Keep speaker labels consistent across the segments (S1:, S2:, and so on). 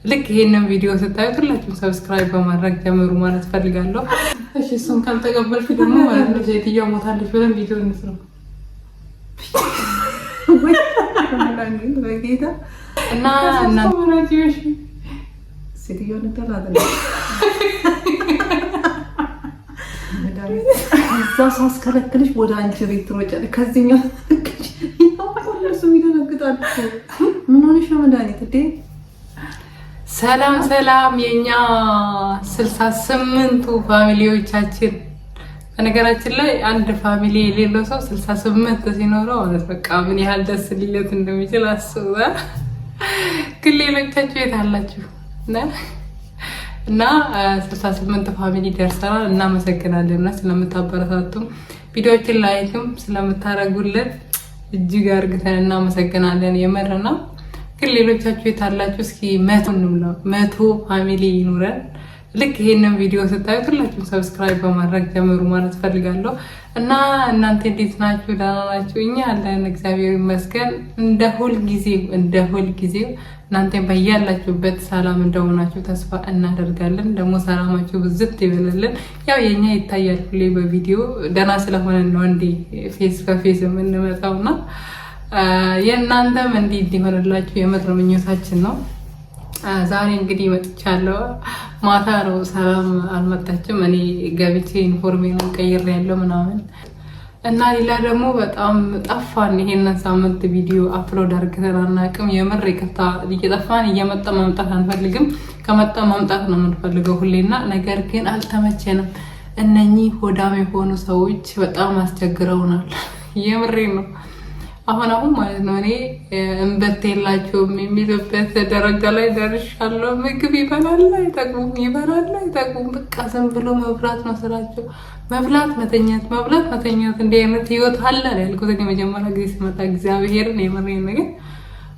S1: ልክ ይሄንን ቪዲዮ ስታዩት ሁላችሁም subscribe በማድረግ ጀምሩ ማለት ፈልጋለሁ። እሺ እሱን ካልተቀበልሽ ደግሞ ማለት ነው ሴትዮዋ ሞታለች ብለን ቪዲዮ እንስራ። እና
S2: ሴትዮዋ እዛ ሳስከለክልሽ ወደ አንቺ ቤት ትሮጫለሽ። ከዚህኛው እነሱም ይደነግጣሉ። ምን ሆነሽ ነው መድኃኒት እንዴ?
S1: ሰላም ሰላም፣ የኛ 68ቱ family ዎቻችን። በነገራችን ላይ አንድ family የሌለው ሰው 68 ሲኖረው ማለት በቃ ምን ያህል ደስ ሊለት እንደሚችል አስበ። ግን ሌሎቻችሁ የት አላችሁ? እና 68 family ደርሰናል። እናመሰግናለን እና ስለምታበረታቱም ቪዲዮችን like ም ስለምታደርጉልን እጅግ አርግተን እናመሰግናለን። የምርና ግን ሌሎቻችሁ የታላችሁ? እስኪ 100 እንሙላ፣ 100 family ይኑረን። ልክ ይሄንን ቪዲዮ ስታዩት ሁላችሁም subscribe በማድረግ ጀምሩ ማለት ፈልጋለሁ። እና እናንተ እንዴት ናችሁ? ደህና ናችሁ? እኛ አለን እግዚአብሔር ይመስገን። እንደ ሁል ጊዜው እንደ ሁል ጊዜው እናንተ በያላችሁበት ሰላም እንደሆናችሁ ተስፋ እናደርጋለን። ደግሞ ሰላማችሁ ብዝት ይበልልን። ያው የኛ ይታያል ሁሌ በቪዲዮ ደህና ስለሆነ ነው እንዲህ face በ face የምንመጣው እና የእናንተም እንዲህ እንዲሆንላችሁ የምር ምኞታችን ነው። ዛሬ እንግዲህ መጥቻለሁ። ማታ ነው፣ ሰላም አልመጣችም። እኔ ገብቼ ዩኒፎርሜን ቀይሬያለሁ ምናምን እና ሌላ ደግሞ በጣም ጠፋን። ይሄንን ሳምንት ቪዲዮ upload አድርገን አናውቅም። የምር ይቅርታ፣ እየጠፋን እየመጣ መምጣት አንፈልግም። ከመጣ መምጣት ነው የምንፈልገው ሁሌና፣ ነገር ግን አልተመቸንም። እነኚህ ሆዳም የሆኑ ሰዎች በጣም አስቸግረውናል። የምሬ ነው። አሁን አሁን ማለት ነው እኔ እምብርት የላቸውም የሚልበት ደረጃ ላይ ደርሻለሁ። ምግብ ይበላል አይጠግቡም፣ ይበላል አይጠግቡም። በቃ ዝም ብሎ መብላት ነው ስራቸው። መብላት መተኛት፣ መብላት መተኛት። እንዲህ አይነት ህይወት አለ ያልኩት እኔ መጀመሪያ ጊዜ ስመጣ እግዚአብሔርን የምሬን ነገር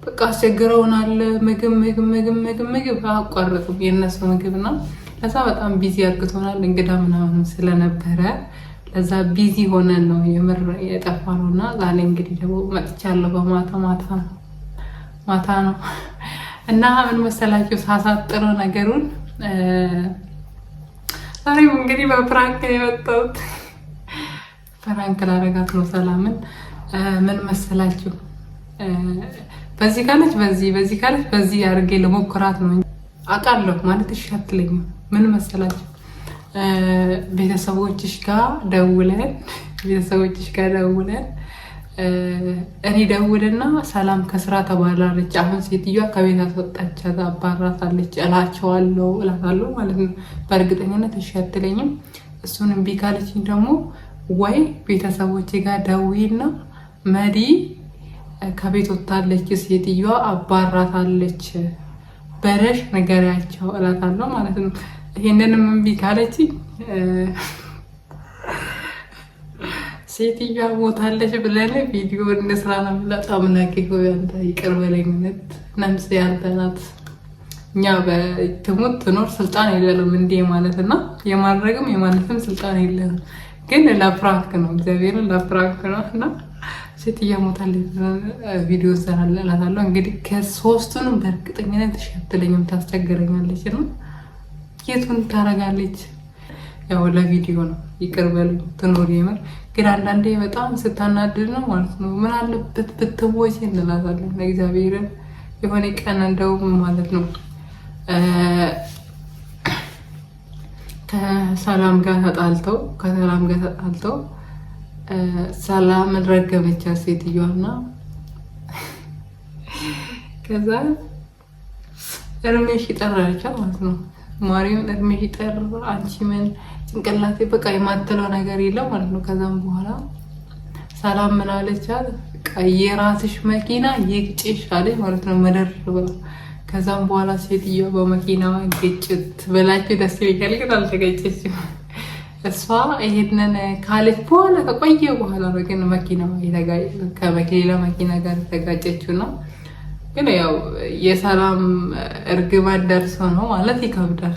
S1: በቃ አስቸግረውናል። ምግብ ምግብ ምግብ ምግብ ምግብ አያቋርጡም የእነሱ ምግብ ነው። ለዛ በጣም busy አርግቶናል። እንግዳ ምናምን ስለነበረ ለዛ busy ሆነን ነው የምር የጠፋ ነው። እና ዛሬ እንግዲህ ደግሞ መጥቻለሁ። በማታ ማታ ነው ማታ ነው እና ምን መሰላችሁ ሳሳጥረው ነገሩን ዛሬም እንግዲህ በ prank ነው የመጣሁት። prank ላረጋት ነው ሰላምን። ምን መሰላችሁ በዚህ ካለች በዚህ በዚህ ካለች በዚህ አድርጌ ለሞክራት ነው አውቃለሁ ማለት እሺ አትለኝም። ምን መሰላችሁ ቤተሰቦችሽ ጋር ደውለን ቤተሰቦችሽ ጋር ደውለን እኔ ደውልና ሰላም ከስራ ተባራለች፣ አሁን ሴትዮዋ ከቤት አስወጣቻት አባራታለች እላቸዋለሁ እላታለሁ ማለት ነው። በእርግጠኝነት እሺ አትለኝም። እሱን እምቢ ካለችኝ ደግሞ ወይ ቤተሰቦቼ ጋር ደውይና መዲ ከቤት ወጥታለች፣ ሴትዮዋ አባራታለች በረሽ ንገሪያቸው እላታለሁ ማለት ነው። ይሄንንም እምቢ ካለችኝ ሴትዮዋ ሞታለች ብለን ቪዲዮ እንስራ ነው የምላት። አምላኬ ሆይ አንተ ይቅር በለኝ። እውነት ነፍሴ ያንተ ናት። እኛ በትሙት ትኖር ስልጣን የለንም እንዲህ ማለት እና የማድረግም የማለትም ስልጣን የለንም። ግን ለ prank ነው፣ እግዚአብሔርን ለ prank ነው እና ሴትዮዋ ሞታለች ብለን ቪዲዮ እሰራለሁ እላታለሁ። እንግዲህ ከሶስቱንም በእርግጠኝነት እሺ አትለኝም፣ ታስቸግረኛለች ነው የቱን ታረጋለች? ያው ለቪዲዮ ነው ይቅር በሉኝ። ትኖር የምር ግን አንዳንዴ በጣም ስታናድድ ነው ማለት ነው። ምን አለበት ብትሞቺ እንላታለን። እግዚአብሔርን የሆነ ቀን እንደውም ማለት ነው ከሰላም ጋር ተጣልተው ከሰላም ጋር ተጣልተው ሰላምን ረገመቻት ሴትዮዋና ከዛ እርሜሽ ይጠራለቻት ማለት ነው። ማርያምን እድሜሽ ይጠር አንቺ ምን ጭንቅላቴ በቃ የማትለው ነገር የለም ማለት ነው። ከዛም በኋላ ሰላም ምን አለቻት? በቃ የራስሽ መኪና ይግጭሽ አለች ማለት ነው። መደር ብላ ከዛም በኋላ ሴትዮዋ በመኪና ግጭት በላችሁ ደስ ይለኛል፣ ግን አልተገጨችም። እሷ ይሄንን ካለች በኋላ ከቆየ በኋላ ነው ግን መኪና ከሌላ መኪና ጋር የተጋጨችው ነው። ግን ያው የሰላም እርግማን ደርሶ ነው ማለት ይከብዳል።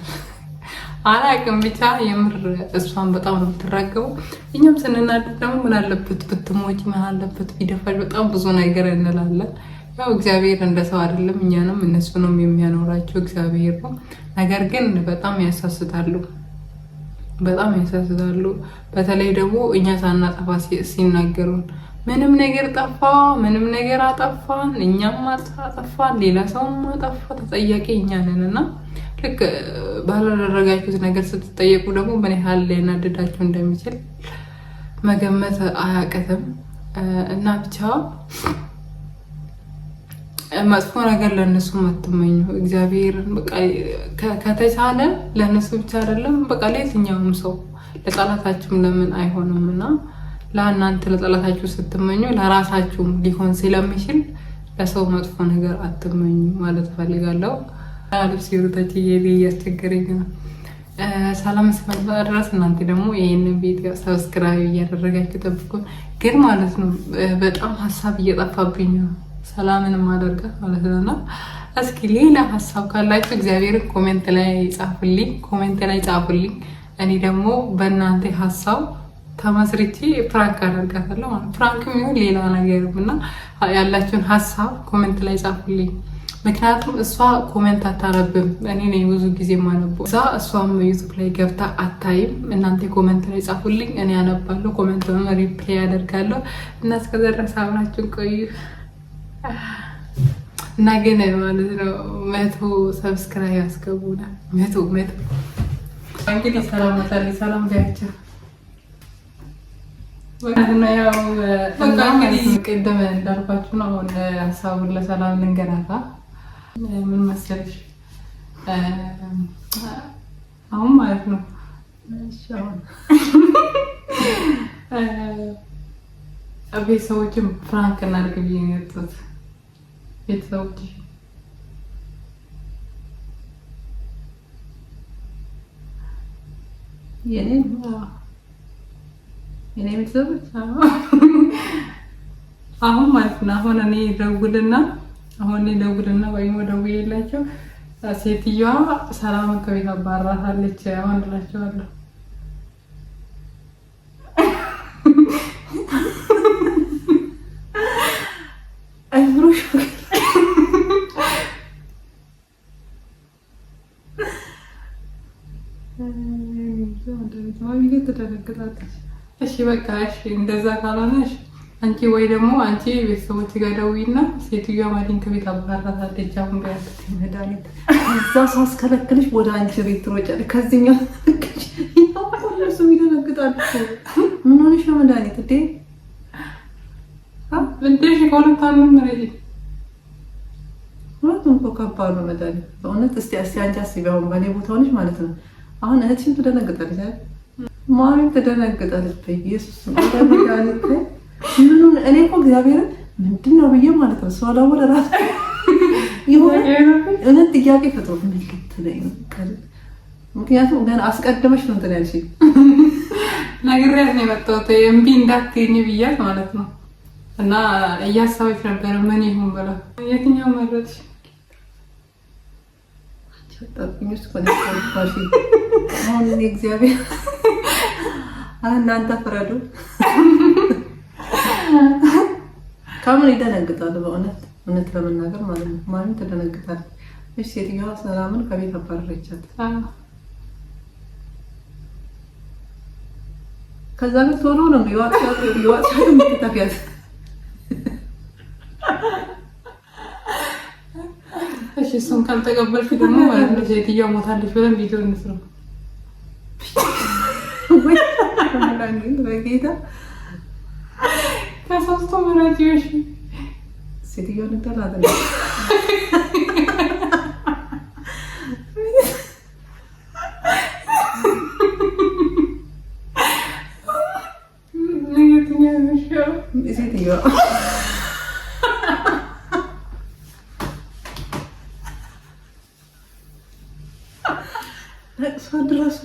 S1: አላቅም ብቻ የምር እሷን በጣም ነው የምትራገበው። እኛም ስንናደድ ደግሞ ምን አለበት ብትሞች፣ ምን አለበት ቢደፋሽ፣ በጣም ብዙ ነገር እንላለን። ያው እግዚአብሔር እንደ ሰው አይደለም፣ እኛንም እነሱንም የሚያኖራቸው እግዚአብሔር ነው። ነገር ግን በጣም ያሳስታሉ፣ በጣም ያሳስታሉ። በተለይ ደግሞ እኛ ሳናጠፋ ሲናገሩን ምንም ነገር ጠፋ፣ ምንም ነገር አጠፋን፣ እኛም አጠፋን፣ ሌላ ሰውም አጠፋ፣ ተጠያቂ እኛ ነን እና ልክ ባላደረጋችሁት ነገር ስትጠየቁ ደግሞ ምን ያህል ሊያናድዳችሁ እንደሚችል መገመት አያቅትም። እና ብቻ መጥፎ ነገር ለእነሱ አትመኙ። እግዚአብሔርን በቃ ከተቻለ ለእነሱ ብቻ አይደለም፣ በቃ ለየትኛውም ሰው ለጠላታችሁም ለምን አይሆንም? እና ለእናንተ ለጠላታችሁ ስትመኙ ለራሳችሁም ሊሆን ስለሚችል ለሰው መጥፎ ነገር አትመኙ ማለት እፈልጋለሁ። ልብስ ወደታች እየሄደ እያስቸገረኝ ነው። ሰላም እስከመጣ ድረስ እናንተ ደግሞ ይህንን ቤት subscribe እያደረጋችሁ ጠብቁ። ግን ማለት ነው በጣም ሀሳብ እየጠፋብኝ ነው፣ ሰላምን ማደርጋት ማለት ነው። እና እስኪ ሌላ ሀሳብ ካላችሁ እግዚአብሔርን comment ላይ ጻፉልኝ፣ comment ላይ ጻፉልኝ። እኔ ደግሞ በእናንተ ሀሳብ ተመስርቼ prank አደርጋታለሁ ማለት prank ም ይሁን ሌላ ነገርም እና ያላችሁን ሀሳብ comment ላይ ጻፉልኝ። ምክንያቱም እሷ comment አታነብም፣ እኔ ነኝ ብዙ ጊዜ የማነበው። እዛ እሷም YouTube ላይ ገብታ አታይም። እናንተ comment ላይ ጻፉልኝ፣ እኔ አነባለሁ፣ comment reply አደርጋለሁ። እና እስከዛ ድረስ አብራችሁን ቆዩ እና ግን ማለት ነው 100 subscribe ያስገቡናል። 100 100 እንግዲህ ሰላም መታለች። ሰላም ቢያቸው ያው ቅድም እንዳልኳችሁ ነው። አሁን ሀሳቡን ለሰላም ልንገራታ። ምን መሰለሽ አሁን ማለት ነው ቤተሰቦችን prank እናድርግ ብዬ ነው የወጡት። ቤተሰቦች
S2: የኔ የኔ ቤተሰቦች
S1: አሁን ማለት ነው አሁን እኔ ደውልና አሁን እኔ ደውልና ወይም ደውዬላቸው ሴትዮዋ ሰላምን ከቤት አባራታለች አሁን እላቸዋለሁ።
S2: አይምሮሽ
S1: ትደነግጣለች። እሺ በቃ እሺ፣ እንደዛ ካልሆነ እሺ፣ አንቺ ወይ ደግሞ አንቺ ቤተሰቦች ጋር ደውይና ሴትዮዋ ማዲን ከቤት አባራታለች አሁን ቢያንስ
S2: መድኃኒት እዛ ሳስከለክልሽ ወደ አንቺ ቤት ትሮጫለሽ። ከዚህኛው እነሱም ይደነግጣሉ። ምን ሆነሽ ነው መድኃኒት እንዴ?
S1: እንዴሽ ከሁለት አንዱ ምረጪ።
S2: ሁለቱም እኮ ከባድ ነው መድኃኒት በእውነት። እስቲ እስቲ አንቺ አስቢ፣ አሁን በእኔ ቦታ ሆነሽ ማለት ነው። አሁን እህትሽም ትደነግጣለች አይደል? ማሚም ትደነግጣለች። በኢየሱስ መድኃኒት ምኑን እኔ እኮ እግዚአብሔርን ምንድን ነው ብዬ ማለት ነው። እሷ ደግሞ ለራሱ የሆነ እውነት ጥያቄ ፈጥሮ ምን ልትለኝ ነው? ምክንያቱም ገና አስቀድመሽ ነው እንትን ያልሽኝ።
S1: ነግሬያት ነው የመጣሁት እምቢ እንዳትይኝ ብያት ማለት ነው። እና እያሰበች ነበረ ምን ይሁን ብላ። የትኛው መረጥሽ?
S2: አጣብቂኝ ውስጥ እኮ ነው ያስገባሽኝ። አሁን እኔ እግዚአብሔር እናንተ ፍረዱ። ከምን ይደነግጣሉ? በእውነት እውነት ለመናገር ማለት ነው። ማንም ትደነግጣለች። እሺ ሴትዮዋ ሰላምን ከቤት አባረረቻት። ከዛ ግን ቶሎ ነው የዋጥሻት የምትተፊያት።
S1: እሺ እሱን ካልተቀበልሽ ደግሞ ማለት ነው ሴትዮዋ ሞታለች ብለን ቪዲዮ እንስራ።
S2: በጌታ
S1: ከሶስቱ ምረጪ። እሺ
S2: ሴትዮዋን እንጠላት።
S1: የትኛው ነው የሚሻለው?
S2: ሴትዮዋ ለቅሶ ድረሱ።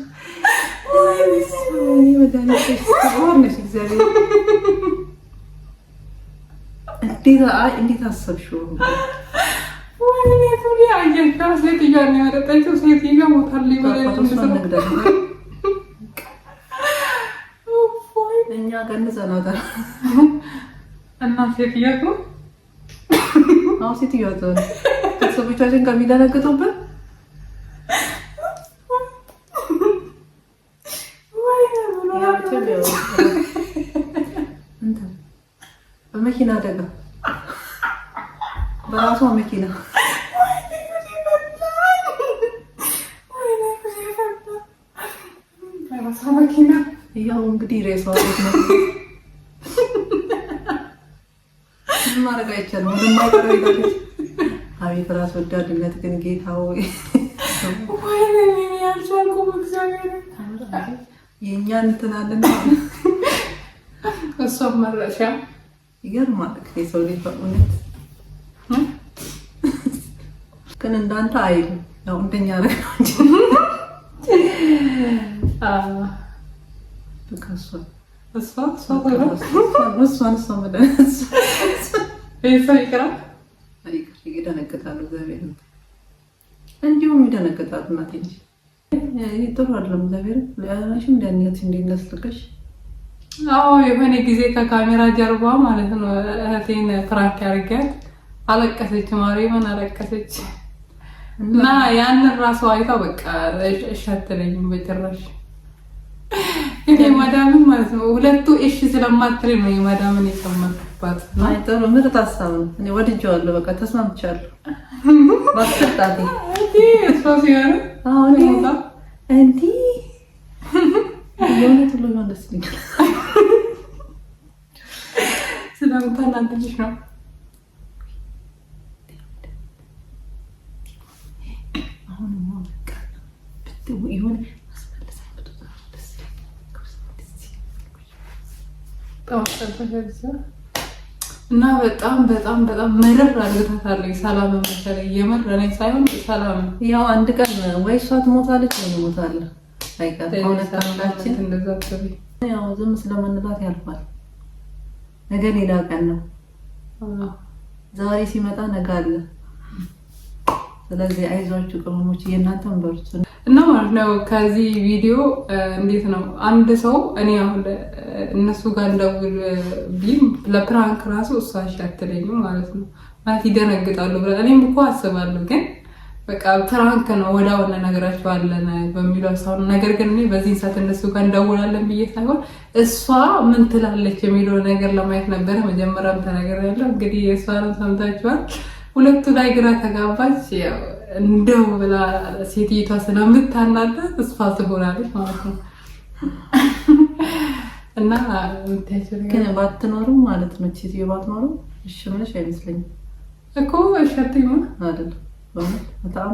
S2: እግዚአብሔር እንዴት አሰብሽው?
S1: ወይኔ ቱሊ አየሻ፣ ሴትዮዋን ነው የመረጠችው። ሴትዮዋ ሞታለች ብለን እንስራ።
S2: እኛ ቀንሰናታል።
S1: እና ሴትዮቱ
S2: አሁን ሴትዮዋ ቤተሰቦቻችን ከሚደነግጡብን በመኪና አደጋ በራሷ መኪና ያው እንግዲህ ሬሷ ነው። ምን ማድረግ አይቻልም። ወደማይቀረው ይላል። አቤት ራስ ወዳድነት ግን ጌታ ሆይ የእኛን እንትን አለና
S1: እሷም መረሻ
S2: ይገርማል። የሰው ልጅ በእውነት ግን እንዳንተ አይልም። ያው እንደኛ ነው እንጂ ይደነግጣሉ። እግዚአብሔር እንዲሁም ይደነግጣሉ። እናቴ እንጂ ጥሩ አይደለም። እግዚአብሔር ለሽም ደህንነት እንዲነስልቅሽ
S1: አዎ የሆነ ጊዜ ከካሜራ ጀርባ ማለት ነው እህቴን prank ያደርጋት አለቀሰች፣ ማርያምን አለቀሰች። እና ያንን ራሱ አይታ በቃ እሺ አትለኝም በጭራሽ። እኔ ማዳምን ማለት ነው ሁለቱ እሺ ስለማትለኝ ነው የማዳምን የጨመርኩባት።
S2: አይ ጥሩ ምርጥ ሀሳብ ነው። እኔ ወድጄዋለሁ። በቃ ተስማምቻለሁ። ባስጣቴ
S1: እሷ ሲሆን
S2: አዎ እንዲህ የእውነት ሁሉ ቢሆን ደስ ይለኛል።
S1: ስለምታናድድሽ ነው።
S2: አሁንማ በቃ የሆነ
S1: እና በጣም በጣም በጣም መረር አድርጋታለች። ሰላም መሰለኝ የምር እኔ ሳይሆን ሰላም
S2: ያው አንድ ቀን ወይ እሷ ትሞታለች ወይ እሞታለሁ አይቀርም። ከሁለት አንዳችን
S1: እንደዛ አትበይ።
S2: ያው ዝም ስለምንላት ያልፋል። ነገ ሌላ ቀን ነው። ዛሬ ሲመጣ ነገ አለ። ስለዚህ አይዟችሁ ቅመሞች፣ የእናንተን በርቱ
S1: እና ማለት ነው። ከዚህ ቪዲዮ እንዴት ነው አንድ ሰው እኔ አሁን እነሱ ጋር እንደውል ቢም ለ prank ራሱ እሷ እሺ አትለኝም ማለት ነው። ማለት ይደነግጣሉ ብላ እኔም እኮ አስባለሁ፣ ግን በቃ prank ነው ወዲያው እንነግራቸዋለን በሚለው ሰው ነገር ግን እኔ በዚህ ሰዓት እነሱ ጋር እንደውላለን ብዬ ሳይሆን እሷ ምን ትላለች የሚለው ነገር ለማየት ነበረ መጀመሪያም ተናግሬያለሁ። እንግዲህ የእሷንም ሰምታችኋል። ሁለቱ ላይ ግራ ተጋባች። እንደው ብላ ሴትዮቷ ስለምታናዳት እሷ ትሆናለች ማለት ነው። እና
S2: ግን ባትኖርም ማለት ነው ሴትዮ ባትኖርም እሺ ምንሽ አይመስለኝም
S1: እኮ እሺ አትይም
S2: አይደለም በእውነት በጣም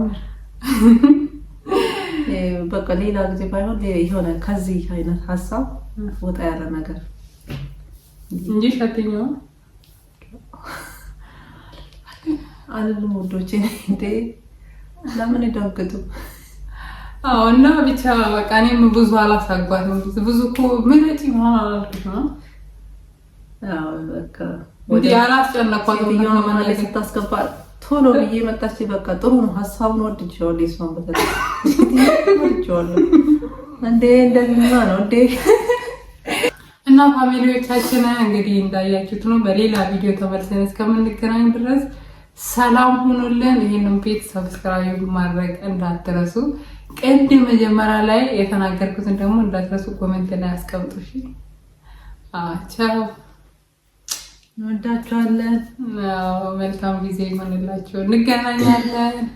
S2: በቃ ሌላ ጊዜ ባይሆን የሆነ ከዚህ አይነት ሀሳብ ወጣ ያለ ነገር
S1: እንጂ እሺ አትይም
S2: አልልም። ውዶቼ እንዴ ለምን ይደንግጡ?
S1: አዎ እና ብቻ በቃ እኔም ብዙ አላሳጓትም። ብዙ እኮ ምረጪ ምናምን አላልኩሽም።
S2: አዎ በቃ
S1: እንዲህ አላስጨነኳትም።
S2: ሴትዮዋ ስታስገባ ቶሎ ብዬ መጣች። በቃ ጥሩ ነው ሀሳቡን ወድጄዋለሁ። የእሷን በተለይ ወድጄዋለሁ። እንዴ እንደዚህማ ነው እንዴ!
S1: እና family ዎቻችን እንግዲህ እንዳያችሁት ነው። በሌላ ቪዲዮ ተመልሰን እስከምንገናኝ ድረስ ሰላም ሁኑልን። ይህንን ቤት subscribe ማድረግ እንዳትረሱ። ቅድም መጀመሪያ ላይ የተናገርኩትን ደግሞ እንዳትረሱ comment ላይ አስቀምጡ። እሺ፣ ቻው።
S2: እንወዳችኋለን።
S1: መልካም ጊዜ ይሆንላችሁ። እንገናኛለን።